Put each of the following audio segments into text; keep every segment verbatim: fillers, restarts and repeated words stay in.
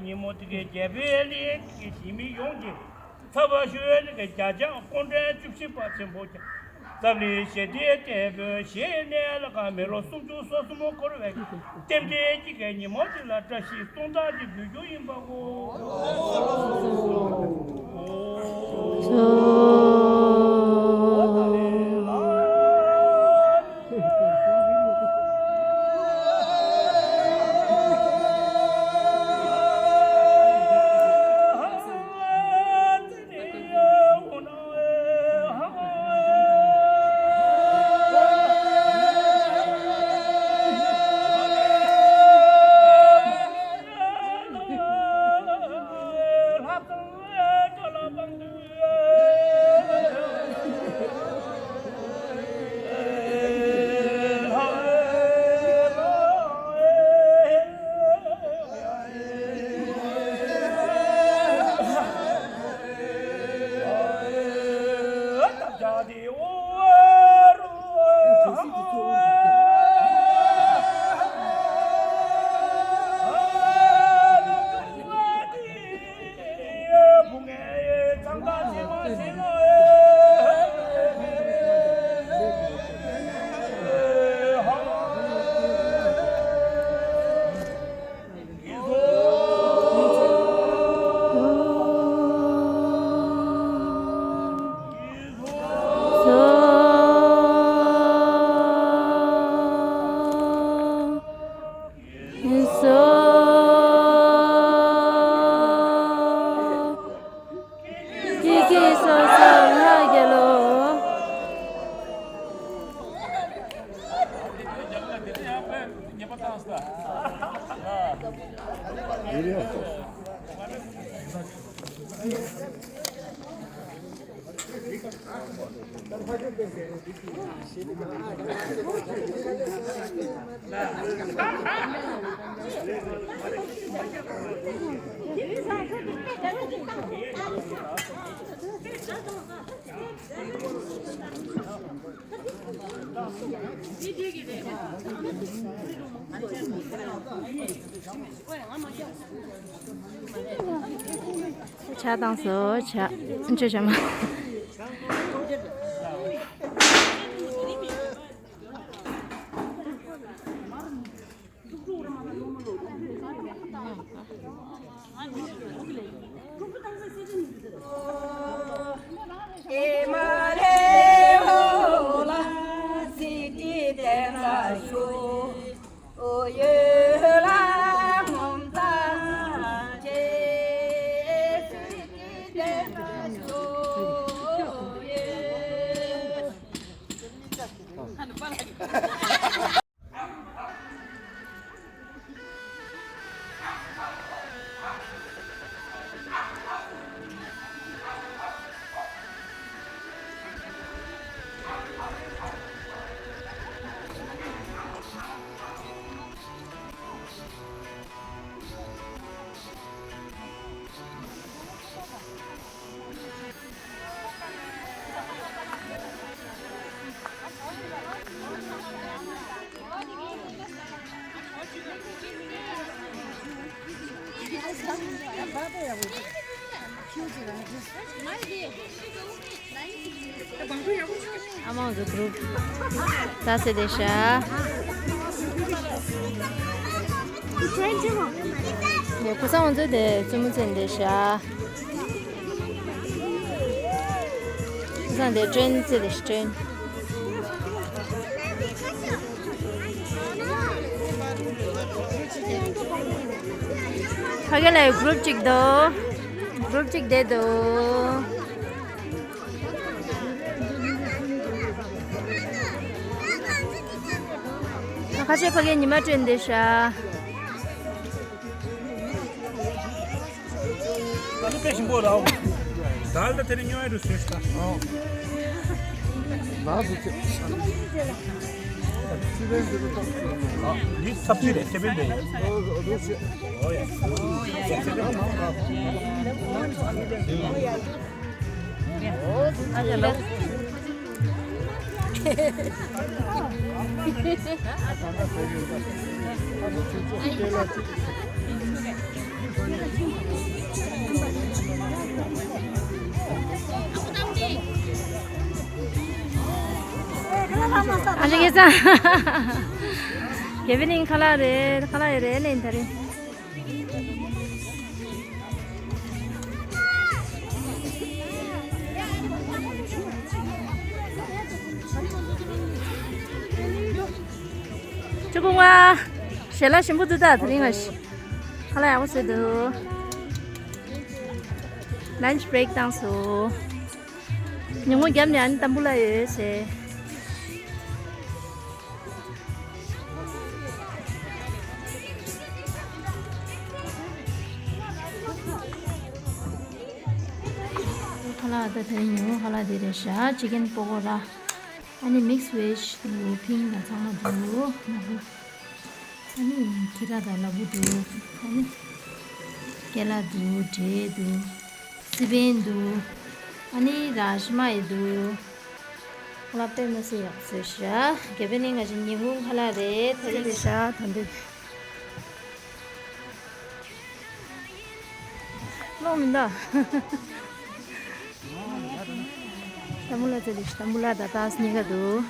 ཉིན་མོ་དེ་གའི་རྒྱལ་པོའི་གླིང་གི་གཞིས་མི་ཡོངས་ཀྱིས། ཚ་བ་ཤོད་ནི་གི་རྒྱ་ལྕགས་སྐུ་ཕྲེང་བཅུ་བཞི་པ་ཆེན་པོ་ཀྱང་རྩ་བའི་ཞི་བདེའི་སྟེགས་བུ་ཞེས་གནས་ལ་གང་མི་ལོ་སུམ་ཅུ་སོ་གསུམ་འཁོར་བའི་རྟེན་འབྲེལ་གྱི་གི་ཉིན་མོ་དེ་ལ་བཀྲ་ཤིས་སྟོང་དག་གི་འབུལ་རྒྱུ་ཡིན་པའོ། ཀི་ཀི་སོ་སོ་ལྷ་རྒྱལ་ལོ། ཆ་བཏང་སོ་ཆ། ཆོས་བྱ་མ། ཨ་མ་འཛུགས་གྲུབ། ད་སེ་དེ་ཤ། ནས་ཁུ་སང་འཛུགས་དེ་བཙུན་མོ་ཚན་དེ་ཤ། ཁུ་སང་དེ་ཀྲེན་ཚེ་དེ་ཤ་ཀྲེན། ཕ་གི་ལ་གུ་རུབ་ཅིག་འདུག་གུ་རུབ་ཅིག་བསྡད་འདུག་ཁ་ཤས་ཕ་གིར་ཉི་མ་སྤྲོད་བསྡད་ཤག་ད་ལོ་དཔེ་ཞིམ་པོ་ར། ད་ལྟ་དེ་ནས་ཉོ་ཡ་འགྲོ་ཟེར་ཤག་ཨོ། ལགས་སོ་ཆེ། ཨ། ཚི་བེན་འདི་ལ་ཏོག་ཙམ། ཨ། འདི་ཚབ་ཚིག་རེད། ཚེ་བེན་རེད། ཨོ་ཨོ་ཆེ། ཨོ་ཡ། ཨ་ཅག་ལགས། ཨ་ཅག་སྐལ་བཟང་། དགེ་འཕེལ་གླིང་ཁ་ལག་རེད། ཁ་ལག་ཡོད་རེད་ལེ་ད་རེས། ཅུ་གུང་བ། ཞལ་ལག་ཞིམ་པོ་འདུག་ད་དེ་རིང་ང་ཞིག་ཁ་ལག་ཡག་པོ་བཟོས་འདུག་ལན་ཆི་བྷི་རེག་བཏང་སོང་། ཉིན་མོ་བརྒྱབ་ནས་ཨ་ནི་ཏམ་བུ་ལ་ཡོད་ཟེར། ཁ་ལག་ད་དེ་ཉིན་མོ་ཁ་ལག་དེ་རེད་ཤག་ཅི་ཀེན་པོ་ཀོ་ར། ཨ་ནི་མིག་སི་ཝེཇ་འདུག་ཕིང་དང་ཚང་མ་འདུག་ཨ་ནི་ཁྱི་ར་དང་ལ་ཕུག་འདུག་ཨ་ནི་ཀེ་ལ་འདུག་འབྲས་འདུག་སི་པན་འདུག་ཨ་ནི་ར་ཤི་མ་ཡི་འདུག་ཁ་ལག་དཔེ་མི་སྲིད་ཡག་བཟོས་ཤག་དགེ་འཕེལ་གླིང་ང་ཞིག་ཉིན་གུང་ཁ་ལག་རེད། ཐ་རི་རེད་ཤག་ད་འདི། ལོང་མི་འདུག་ཏམ་བུ་ལ་ཚེ་རིང་ཏམ་བུ་ལ་ད་ཏཱས་གཉིས་ཀ་འདུག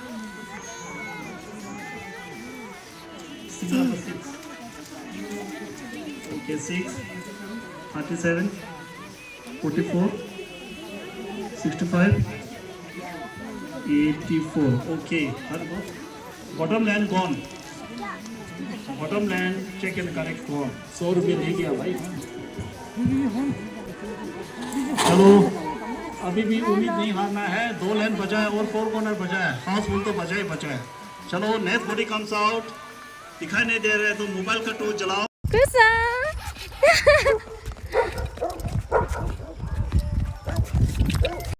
Okay, six, thirty-seven, forty-four, sixty-five, eighty-four. Okay, हर बार। Bottom line कौन? Bottom line check and correct कौन? सौ रुपये ले गया भाई। चलो, अभी भी उम्मीद नहीं हारना है। दो लाइन बचा है और फोर कॉर्नर बचा है। हाउसफुल तो बचा ही बचा है। चलो, नेक्स्ट बॉडी कम्स आउट। दिखाई नहीं दे रहे तो मोबाइल का टॉर्च जलाओ। कुसा।